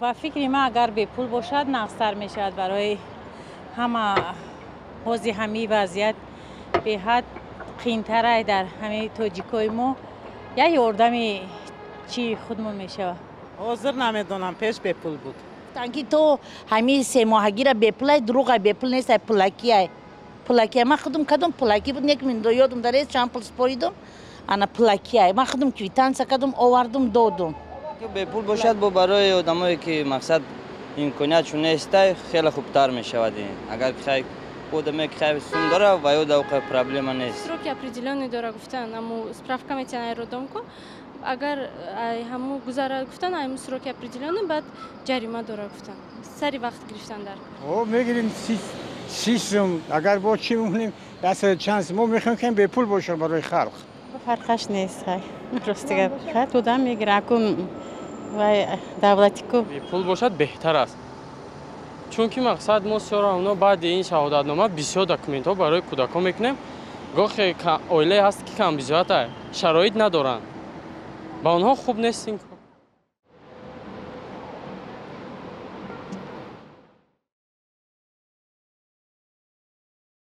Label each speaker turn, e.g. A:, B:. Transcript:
A: Ба фикри ман, агар бепул бошад, нағзтар мешавад барои ҳама. Ҳози ҳамин вазъият беҳад қиинтарай дар ҳамаи тоҷикои мо, як ёрдами чи худмон мешавад.
B: Ҳозир намедонам, пеш бепул буд.
C: Гуфтанд, ки то ҳамин семоҳагира бепулай. Дурӯғай, бепул нестай, пулакиай, пулакиай. Ман худум кадом, пулакӣ буд. Нек ёдум дарез, чанд пул споридум. Ана, пулакиай. Ман худум квитансия кадум, овардум, додум.
D: Бепул бошад, бо барои одамое ки, мақсад, имкониятшон нестай, хеле хубтар мешавад. Агар хай одаме ки хай сум дора, ва ё давқа проблема нест.
E: Сроки определённый дора, гуфтан. Аму справка метиҳан ай роддом ку, агар ҳаму гузара, гуфтан, айму сроки определённый, баъд ҷарима дора, гуфтан. Сари вақт гирифтан дар
F: Мегирем 30 сум. Агар бо чӣ мемонем, ясаду чанд сум. Мо мехоҳем, ки бепул бошад барои халқ.
A: Фарқаш нест, хай, рости гап, хай, додам, мегирам акун, вай давлатӣ ку.
G: Бепул бошад, беҳтар аст, чунки, мақсад, мо всё равно баъди ин шаҳодатнома бисёр документҳо барои кӯдакон мекунем. Гоҳе оилае ҳаст, ки камбизоата, шароит надоранд, ба онҳо хуб нест ин.